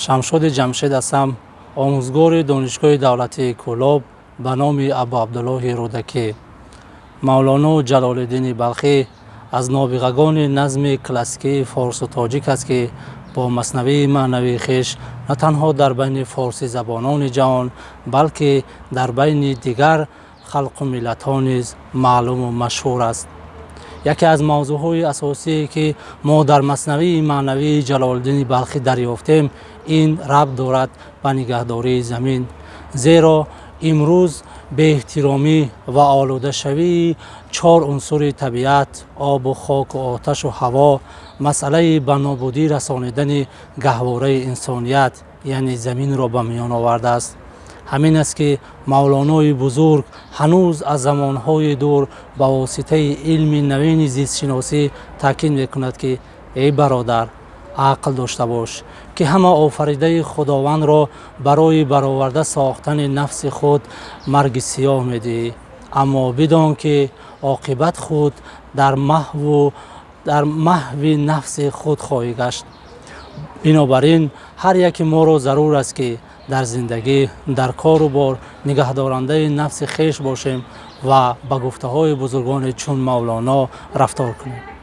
Шамшоди Ҷамшед ҳастам, омӯзгори Донишгоҳи давлатии Кӯлоб ба номи Абуабдуллоҳи Рӯдакӣ. Мавлоно Ҷалолиддини Балхӣ аз нобиғагони назми классикии форсу тоҷик аст, ки бо маснавии маънавии хеш на танҳо дар байни форсизабонони ҷаҳон, балки дар байни дигар халқу миллатҳо низ маълуму машҳур аст. Яке аз мавзӯъҳои асосие, ки мо дар маснавии маънавии Ҷалолиддини Балхӣ дарёфтем, ин рабт дорад ба нигаҳдории замин, зеро имрӯз беэҳтиромӣ ва олудашавии чор унсури табиат: обу хоку оташу ҳаво, масъалаи ба нобудӣ расонидани гаҳвораи инсоният, яъне заминро ба миён овардааст. Ҳамин аст, ки Мавлонои бузург ҳанӯз аз замонҳои дур ба воситаи илми навини зистшиносӣ таъкид мекунад, ки эй бародар, ақл дошта бош, ки ҳама офаридаи Худовандро барои бароварда сохтани нафси худ марги сиёҳ медиҳӣ, аммо бидон, ки оқибат худ дар маҳву дар маҳви нафси худ хоҳӣ гашт. Бинобар ин ҳар яке моро зарур аст, ки дар зиндагӣ, дар кору бор нигаҳдорандаи нафси хеш бошем ва ба гуфтаҳои бузургоне чун Мавлоно рафтор кунем.